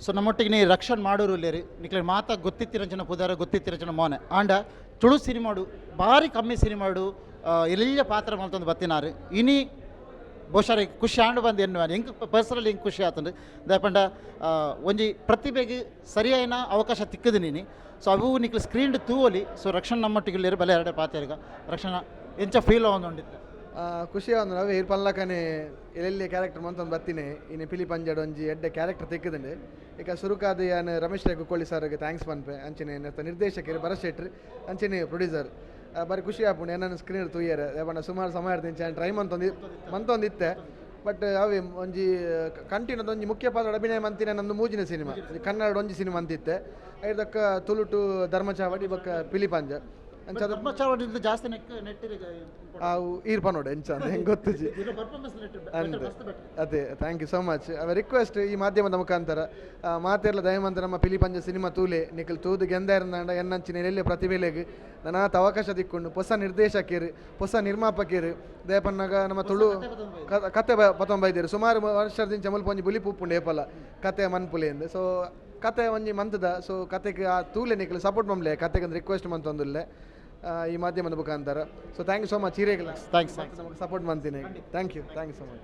ಸೊ ನಮ್ಮೊಟ್ಟಿಗೆ ನೀ ರಕ್ಷಣ್ ಮಾಡೋರು ಉಲ್ಲೇರಿ. ನಿಕ್ಲೆ ಮಾತ ಗೊತ್ತಿತ್ತಿರಂಚನ ಪುದಾರ, ಗೊತ್ತಿತ್ತಿರಂಚನ ಮೋನೆ. ಆಂಡ ತುಳು ಸಿನಿಮಾಡು ಬಾರಿ ಕಮ್ಮಿ ಸಿನಿಮಾಡು ಎಲ್ಲಿಯ ಪಾತ್ರ ಮಲ್ತೊಂದು ಬತ್ತಿನಾರು. ಇನಿ ಬಹುಶಃ ಖುಷಿ ಆಂಡ್ ಬಂದು ಎನ್ನುವ ಎಂಕ್ ಪರ್ಸನಲಿ ಎಂಕ್ ಖುಷಿ ಆತಂಡು. ದಾಯೆಪಂಡ ಒಂಜಿ ಪ್ರತಿಭೆಗೆ ಸರಿಯಾಯಿನ ಅವಕಾಶ ತಿಕ್ಕದು ನೀನಿ. ಸೊ ಅವು ನಿಕ್ಲು ಸ್ಕ್ರೀನ್ ತೂವೊಲಿ. ಸೊ ರಕ್ಷಣ್ ನಮ್ಮೊಟ್ಟಿಗೆ ಉಲ್ಲೇರು, ಬಲೆ ಎರಡೆ ಪಾತೆರ್ಗ. ರಕ್ಷಣ, ಎಂಚ ಫೀಲ್ ಆವೊಂದುಂಡಿತ್ತೆ? ಖುಷಿ ಆವೊಂದು. ಅವೇ ಇರ್ ಪಲ್ಲಕನೆ ಎಲ್ಲೆಲ್ಲಿ ಕ್ಯಾರೆಕ್ಟರ್ ಮಂತೊಂದು ಬತ್ತಿನಿ. ಇನಿ ಪಿಲಿ ಪಂಜಡ್ ಒಂಜಿ ಎಡ್ಡೆ ಕ್ಯಾರೆಕ್ಟರ್ ತಿಕ್ಕುದುಂಡು. ಇಕ ಸುರುಕಾದ ಯಾನ್ ರಮೇಶ್ ರೈ ಕುಕ್ಕೋಳಿ ಸರ್ಗೆ thanks ಪನ್ಪೆ. ಅಂಚನೆ ನೆತ್ತ ನಿರ್ದೇಶಕರು ಭರತ್ ಶೆಟ್ರ್, ಅಂಚನೆ ಪ್ರೊಡ್ಯೂಸರ್. ಬಾರಿ ಖುಷಿ ಆಪುಂಡು ಏನನ್ನು ಸ್ಕ್ರೀನ್ ತೂಯರೆ. ಪಂಡ ಸುಮಾರು ಸಮಯ ಇರ್ತೀನಿ, ಟ್ರೈ ಮಂತೊಂದು ಮಂತೊಂದಿತ್ತೆ. ಬಟ್ ಅವೇ ಒಂಜಿ ಕಂಟಿನ್ಯೂ ಒಂಜಿ ಮುಖ್ಯ ಪಾತ್ರ ಅಭಿನಯ ಮಂತಿನ ನಂದು ಮೂಜಿನ ಸಿನಿಮಾ. ಕನ್ನಡ ಒಂಜಿ ಸಿನಿಮಾ ಅಂತಿತ್ತೆ, ಐದಕ್ಕ ತುಳುಟು ಧರ್ಮಚಾವಡಿ ಬೊಕ್ಕ ಪಿಲಿಪಂಜ ಅಂಚ. ಧರ್ಮಚಾವಡಿಂದ ಜಾಸ್ತಿ ನೆಕ್ ನೆಟ್ಟಿರಿಗೆ. ಅವು ಈರ್ ಪನೋಡು ಎಂಚ ಅಂದ್ ಹೆಂಗೆ ಗೊತ್ತುಜಿ. ಪರ್ಫಾರ್ಮೆನ್ಸ್. ಅಂದ್ ಅದೇ, thank you so much. ಅವ ರಿಕ್ವೆಸ್ಟ್ ಈ ಮಾಧ್ಯಮದ ಮುಖಾಂತರ, ಮಾತೆರ್ಲ ದಯಮಂತ ನಮ್ಮ ಪಿಲಿಪಂಜ ಸಿನಿಮಾ ತೂಲೆ. ನಿಕಲ್ ತೂದು ಗೆಂದಾರ್ನಾಂಡ ಎನ್ನಂಚಿನ ಎಲ್ಲೆ ಪ್ರತಿಭೆಲೆಗ್ ನನಾತ್ ಅವಕಾಶ ತಿಕ್ಕೊಂಡು. ಹೊಸ ನಿರ್ದೇಶಕರು, ಹೊಸ ನಿರ್ಮಾಪಕರು. ದಯಪನ್ನಾಗ ನಮ್ಮ ತುಳು ಕತೆ ಪತ್ತೊಂಬೈದೇರು ಸುಮಾರು ವರ್ಷದಿಂದ ಮುಲ್ಪ ಒಂಜಿ ಬುಲಿಪು ಉಪ್ಪುಂಡು ಏಪಲ, ಕತೆ ಮನ್ಪುಲೆ ಅಂದ್. ಸೊ ಕತೆ ಒಂಜಿ ಮಂತದ. ಸೊ ಕತೆಗೆ ಆ ತೂಲೆ, ನಿಕಲ್ ಸಪೋರ್ಟ್ ಮನ್ಪುಲೆ ಕತೆಗೆ ರಿಕ್ವೆಸ್ಟ್ ಮಂತೊಂದುಲ್ಲೆ ಈ ಮಾಧ್ಯಮದ ಮುಖಾಂತರ. So thank you so much ಹಿರಿಯಗಳ thanks. ನಮಗೆ ಸಪೋರ್ಟ್ ಮಾಡ್ತೀನಿ. Thank you, thank you so much.